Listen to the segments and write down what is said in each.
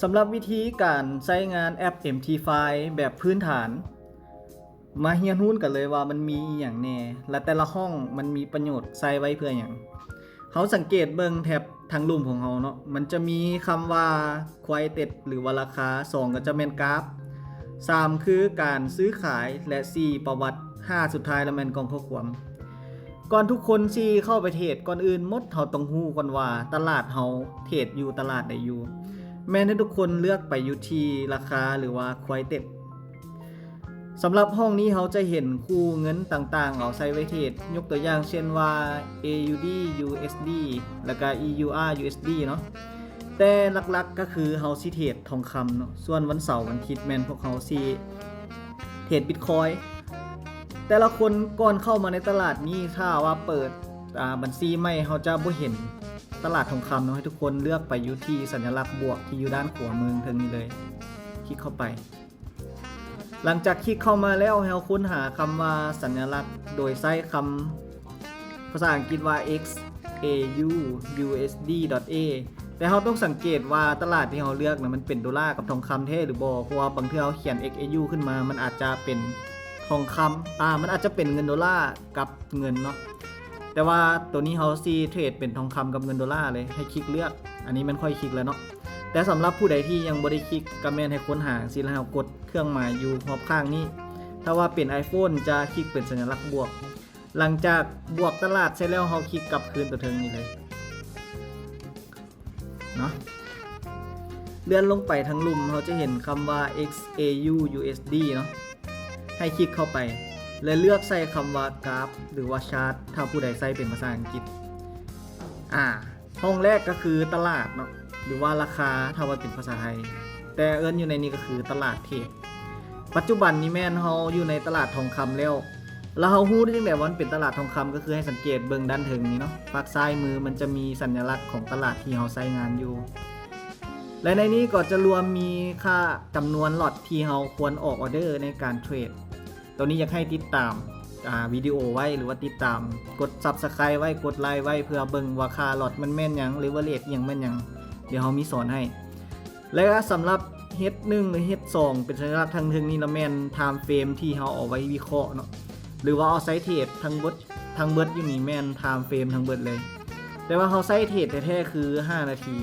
ສຳລັບວິທີການໃຊ້ງານແອັບ ເອັມທີໄຟ ແບບພື້ນຖານ ມາຮຽນຮູ້ກັນເລີຍວ່າມັນມີອີ່ຫຍັງແດ່ ແລະ ແຕ່ລະຫ້ອງມັນມີປະໂຫຍດໃຊ້ໄວ້ເພື່ອຫຍັງ. ເຮົາສັງເກດເບິ່ງແທັບທາງລຸ່ມຂອງເຮົາເນາະ, ມັນຈະມີຄຳວ່າ Quieted ຫຼືວ່າລາຄາ, ສອງກໍຈະແມ່ນກາຟ, ສາມຄືການຊື້ຂາຍ ແລະ ສີ່ປະຫວັດ, ຫ້າສຸດທ້າຍລະແມ່ນກ່ອງຂໍ້ຄວາມ. ກ່ອນທຸກຄົນຊິເຂົ້າໄປເທຣດ, ກ່ອນອື່ນໝົດເຮົາຕ້ອງຮູ້ກ່ອນວ່າຕະຫຼາດເຮົາເທຣດຢູ່ຕະຫຼາດໃດຢູ່. ແມ່ນໃຫ້ທຸກຄົນເລືອກໄປຢູ່ທີ່ລາຄາ ຫຼືວ່າ Quieted. ສຳລັບຫ້ອງນີ້ເຮົາຈະເຫັນຄູ່ເງິນຕ່າງໆ ເອົາໃຊ້ໄວ້ເທຣດ, ຍົກຕົວຢ່າງເຊັ່ນວ່າ ເອ ຢູ ດີ ຢູ ເອສ ດີ ແລ້ວກະ ອີ ຢູ ອາ ຢູ ເອສ ດີ ເນາະ. ແຕ່ຫຼັກໆກໍຄືເຮົາຊິເທຣດທອງຄຳເນາະ, ສ່ວນວັນເສົາວັນທິດແມ່ນພວກເຮົາຊິເທຣດບິດຄອຍ. ແຕ່ລະຄົນກ່ອນເຂົ້າມາໃນຕະຫຼາດນີ້ ຖ້າວ່າເປີດ ອາ ບັນຊີໃໝ່ ເຮົາຈະບໍ່ເຫັນຕະຫຼາດທອງຄຳເນາະ, ໃຫ້ທຸກຄົນເລືອກໄປຢູ່ທີ່ສັນຍາລັກບວກທີ່ຢູ່ດ້ານຂວາມືເທິງນີ້ເລີຍ, ຄລິກເຂົ້າໄປ. ຫຼັງຈາກຄລິກເຂົ້າມາແລ້ວ ໃຫ້ເຮົາຄົ້ນຫາຄຳວ່າສັນຍາລັກໂດຍໃຊ້ຄຳພາສາອັງກິດວ່າ ເອັກ ເອ ຢູ ຢູ ເອສ ດີ ດອດ ເອ ແຕ່ເຮົາຕ້ອງສັງເກດວ່າຕະຫຼາດທີ່ເຮົາເລືອກນະ ມັນເປັນໂດລາກັບທອງຄຳແທ້ຫຼືບໍ່, ເພາະວ່າບາງເທື່ອເຮົາຂຽນ ເອັກ ເອ ຢູ ຂຶ້ນມາ ມັນອາດຈະເປັນທອງຄຳ ອາ ມັນອາດຈະເປັນເງິນໂດລາກັບເງິນເນາະ. ແຕ່ວ່າໂຕນີ້ເຮົາຊິເທຣດເປັນທອງຄຳກັບເງິນໂດລາເລີຍ, ໃຫ້ຄລິກເລືອກ. ອັນນີ້ແມ່ນຂ້ອຍຄລິກແລ້ວເນາະ, ແຕ່ສຳລັບຜູ້ໃດທີ່ຍັງບໍ່ໄດ້ຄລິກ ກໍແມ່ນໃຫ້ຄົ້ນຫາຈັ່ງຊີ້ ແລ້ວເຮົາກົດເຄື່ອງໝາຍຢູ່ຮອບຂ້າງນີ້. ຖ້າວ່າເປັນ iPhone ຈະຄລິກເປັນສັນຍາລັກບວກ. ຫຼັງຈາກບວກຕະຫຼາດເສັດແລ້ວ ເຮົາຄລິກກັບຄືນຕົວເທິງນີ້ເລີຍເນາະ. ເລື່ອນລົງໄປທາງລຸ່ມ ເຮົາຈະເຫັນຄຳວ່າ ເອັກ ເອ ຢູ ຢູ ເອສ ດີ ເນາະ. ໃຫ້ຄລິກເຂົ້າໄປ ແລະ ເລືອກໃສ່ຄຳວ່າກາຟ ຫຼືວ່າຊາດ ຖ້າຜູ້ໃດໃຊ້ເປັນພາສາອັງກິດ. ອາ ຫ້ອງແລກກໍຄືຕະຫຼາດເນາະ ຫຼືວ່າລາຄາ ຖ້າວ່າເປັນພາສາໄທ, ແຕ່ເອີ້ນຢູ່ໃນນີ້ກໍຄືຕະຫຼາດເທຣດ. ປັດຈຸບັນນີ້ແມ່ນເຮົາຢູ່ໃນຕະຫຼາດທອງຄຳແລ້ວ, ແລ້ວເຮົາຮູ້ໄດ້ຈັ່ງໃດວ່າມັນເປັນຕະຫຼາດທອງຄຳ? ກໍຄືໃຫ້ສັງເກດເບິ່ງດ້ານເທິງນີ້ເນາະ, ຟາກຊ້າຍມືມັນຈະມີສັນຍາລັກຂອງຕະຫຼາດທີ່ເຮົາໃຊ້ງານຢູ່. ແລະ ໃນນີ້ກໍຈະລວມມີຄ່າຈຳນວນລັອດທີ່ເຮົາຄວນອອກອອເດີໃນການເທຣດ. ໂຕນີ້ຢາກໃຫ້ຕິດຕາມ ອາ ວິດີໂອໄວ້ ຫຼືວ່າຕິດຕາມ ກົດ Subscribe ໄວ້ ກົດໄລໄວ້ ເພື່ອເບິ່ງວ່າຄ່າລັອດມັນແມ່ນຫຍັງ leverage ອີ່ຫຍັງແມ່ນຫຍັງ, ດຽວເຮົາມີສອນໃຫ້. ແລະ ສຳລັບ H ໜຶ່ງ ຫຼື H ສອງ ເປັນສັນຍາລັກທາງເທິງນີ້ລະແມ່ນ time frame ທີ່ເຮົາເອົາໄວ້ວິເຄາະເນາະ ຫຼືວ່າເອົາໃຊ້ເທຣດທັງເບິດ ທັງເບິດຢູ່ນີ້ແມ່ນ time frame ທັງເບິດເລີຍ. ແຕ່ວ່າເຮົາໃຊ້ເທຣດແທ້ໆຄືຫ້ານາທີ,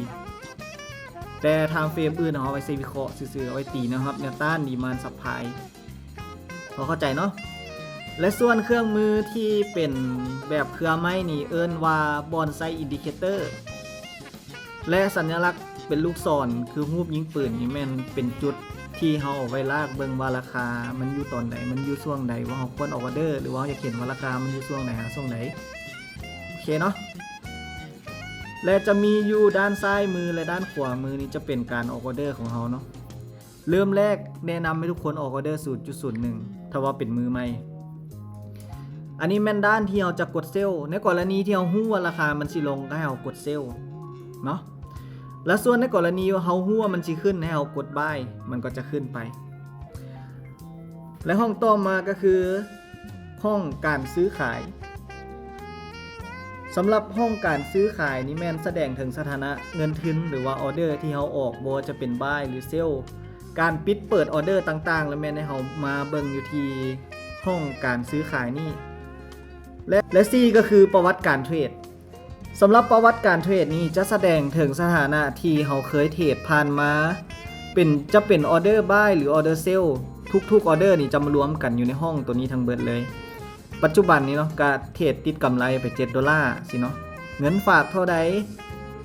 ແຕ່ time frame ອື່ນເຮົາເອົາໄວ້ໃຊ້ວິເຄາະຊື່ໆ, ເອົາໄວ້ຕີແນວຮັບແນວຕ້ານ demand supply ພໍເຂົ້າໃຈເນາະ. ແລະ ສ່ວນເຄື່ອງມືທີ່ເປັນແບບເຄືອໄມ້ນີ້ເອີ້ນວ່າບ່ອນໃສ່ indicator ແລະ ສັນຍາລັກເປັນລູກສອນ ຄືຮູບຍິງປືນນີ້ແມ່ນເປັນຈຸດທີ່ເຮົາເອົາໄວ້ລາກເບິ່ງວ່າລາຄາມັນຢູ່ຕອນໃດ, ມັນຢູ່ຊ່ວງໃດ, ວ່າເຮົາຄວນອອກອອເດີ ຫຼືວ່າເຮົາຢາກເຫັນວ່າລາຄາມັນຢູ່ຊ່ວງໃດຫາຊ່ວງໃດ. ໂອເຄເນາະ. ແລະ ຈະມີຢູ່ດ້ານຊ້າຍມື ແລະ ດ້ານຂວາມືນີ້ຈະເປັນການອອກອອເດີຂອງເຮົາເນາະ. ເລີ່ມແລກແນະນຳໃຫ້ທຸກຄົນອອກອອເດີ ສູນຈຸດສູນໜຶ່ງ ຖ້າວ່າເປັນມືໃໝ່. ອັນນີ້ແມ່ນດ້ານທີ່ເຮົາຈະກົດເຊວ. ໃນກໍລະນີທີ່ເຮົາຮູ້ວ່າລາຄາມັນຊິລົງ ກໍໃຫ້ເຮົາກົດເຊວເນາະ. ແລະ ສ່ວນໃນກໍລະນີເຮົາຮູ້ວ່າມັນຊິຂຶ້ນ ໃຫ້ເຮົາກົດບາຍ ມັນກໍຈະຂຶ້ນໄປ. ແລະ ຫ້ອງຕໍ່ມາກໍຄື ຫ້ອງການຊື້ຂາຍ. ສຳລັບຫ້ອງການຊື້ຂາຍນີ້ແມ່ນສະແດງເຖິງສະຖານະເງິນທຶນ ຫຼືວ່າອອເດີທີ່ເຮົາອອກ, ບໍ່ວ່າຈະເປັນບາຍ ຫຼື ເຊວ. ການປິດເປີດອອເດີຕ່າງໆ ລະແມ່ນໃຫ້ເຮົາມາເບິ່ງຢູ່ທີ່ຫ້ອງການຊື້ຂາຍນີ້. ແລະ ແລະ ສີ່ ກໍຄືປະຫວັດການເທຣດ. ສຳລັບປະຫວັດການເທຣດນີ້ຈະສະແດງເຖິງສະຖານະທີ່ເຮົາເຄີຍເທຣດຜ່ານມາ, ເປັນ ຈະເປັນອອເດີບາຍ ຫຼື ອອເດີເຊວ. ທຸກໆອອເດີນີ້ຈະມາລວມກັນຢູ່ໃນຫ້ອງໂຕນີ້ທັງເບິດເລີຍ. ປັດຈຸບັນນີ້ເນາະ ກະເທຣດຕິດກຳໄລໄປເຈັດໂດລາຊີ້ເນາະ. ເງິນຝາກເທົ່າໃດ?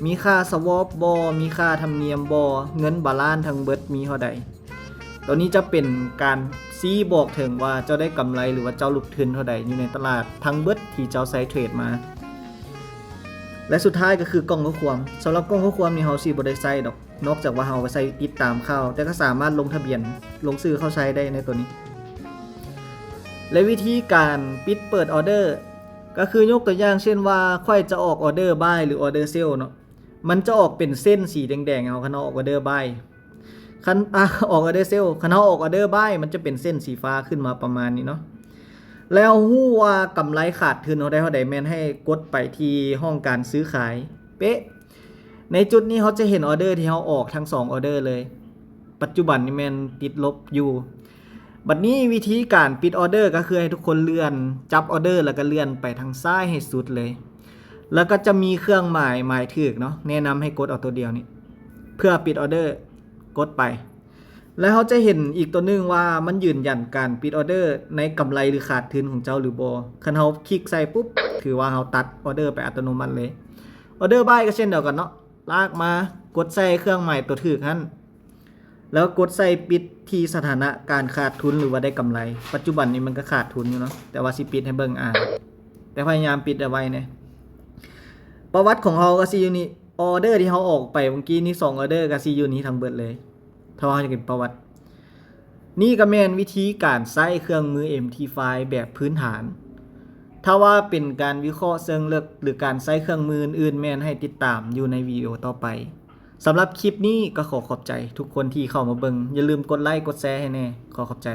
ມີຄ່າສະວອບບໍ່? ມີຄ່າທຳນຽມບໍ່? ເງິນບາລານທັງເບິດມີເທົ່າໃດ? ໂຕນີ້ຈະເປັນການຊີ້ບອກເຖິງວ່າເຈົ້າໄດ້ກຳໄລ ຫຼືວ່າເຈົ້າຫຼຸດທຶນເທົ່າໃດຢູ່ໃນຕະຫຼາດທັງເບິດທີ່ເຈົ້າໃຊ້ເທຣດມາ. ແລະ ສຸດທ້າຍກໍຄືກ່ອງຂໍ້ຄວາມ. ສຳລັບກ່ອງຂໍ້ຄວາມນີ້ເຮົາຊິບໍ່ໄດ້ໃຊ້ດອກ, ນອກຈາກວ່າເຮົາເອົາໄວ້ໃຊ້ຕິດຕາມຂ່າວ, ແຕ່ກໍສາມາດລົງທະບຽນ ລົງຊື່ເຂົ້າໃຊ້ໄດ້ໃນໂຕນີ້. ແລະ ວິທີການປິດເປີດອອເດີ ກໍຄືຍົກຕົວຢ່າງເຊັ່ນວ່າ ຂ້ອຍຈະອອກອອເດີບາຍ ຫຼື ອອເດີເຊວເນາະ, ມັນຈະອອກເປັນເສັ້ນສີແດງໆ ເຮົາ ຄັນເຮົາອອກອອເດີບາຍ. ຄັນ ອາ ອອກອອເດີເຊວ, ຄັນເຮົາອອກອອເດີບາຍ ມັນຈະເປັນເສັ້ນສີຟ້າຂຶ້ນມາປະມານນີ້ເນາະ. ແລ້ວເຮົາຮູ້ວ່າກຳໄລຂາດທຶນເຮົາໄດ້ເທົ່າໃດ ແມ່ນໃຫ້ກົດໄປທີ່ຫ້ອງການຊື້ຂາຍ. ເປະ. ໃນຈຸດນີ້ເຮົາຈະເຫັນອອເດີທີ່ເຮົາອອກທັງສອງອອເດີເລີຍ. ປັດຈຸບັນນີ້ແມ່ນຕິດລົບຢູ່. ບັດນີ້ວິທີການປິດອອເດີກໍຄືໃຫ້ທຸກຄົນເລື່ອນ ຈັບອອເດີແລ້ວກໍເລື່ອນໄປທາງຊ້າຍໃຫ້ສຸດເລີຍ. ແລ້ວກໍຈະມີເຄື່ອງໝາຍໝາຍຖືກເນາະ, ແນະນຳໃຫ້ກົດເອົາຕົວດຽວນີ້ ເພື່ອປິດອອເດີ, ກົດໄປ. ແລ້ວເຮົາຈະເຫັນອີກຕົວໜຶ່ງວ່າມັນຢືນຢັນການປິດອອເດີໃນກຳໄລ ຫຼື ຂາດທຶນຂອງເຈົ້າຫຼືບໍ່. ຄັນເຮົາຄລິກໃສ່ປຸບ ຖືວ່າເຮົາຕັດອອເດີໄປອັດຕະໂນມັດເລີຍ. ອອເດີບາຍກໍເຊັ່ນດຽວກັນເນາະ, ລາກມາ ກົດໃສ່ເຄື່ອງໝາຍຕົວຖືກຫັ້ນ ແລ້ວກົດໃສ່ປິດທີ່ສະຖານະການຂາດທຶນ ຫຼືວ່າໄດ້ກຳໄລ. ປັດຈຸບັນນີ້ມັນກໍຂາດທຶນຢູ່ເນາະ, ແຕ່ວ່າຊິປິດໃຫ້ເບິ່ງ ອາ ແຕ່ພະຍາຍາມປິດເອົາໄວ້ແດ່. ປະຫວັດຂອງເຮົາກໍຊິຢູ່ນີ້, ອອເດີທີ່ເຮົາອອກໄປເມື່ອກີ້ນີ້ສອງອອເດີກໍຊິຢູ່ນີ້ທັງເບິດເລີຍ ຖ້າວ່າເຮົາຢາກເຫັນປະຫວັດ. ນີ້ກໍແມ່ນວິທີການໃຊ້ເຄື່ອງມື ເອັມທີໄຟ ແບບພື້ນຖານ. ຖ້າວ່າເປັນການວິເຄາະເຊີງເລິກ ຫຼື ການໃຊ້ເຄື່ອງມືອື່ນໆ ແມ່ນໃຫ້ຕິດຕາມຢູ່ໃນວິດີໂອຕໍ່ໄປ. ສຳລັບຄລິບນີ້ກໍຂໍຂອບໃຈທຸກຄົນທີ່ເຂົ້າມາເບິ່ງ. ຢ່າລືມກົດໄລ ກົດແຊໃຫ້ແດ່. ຂໍຂອບໃຈ.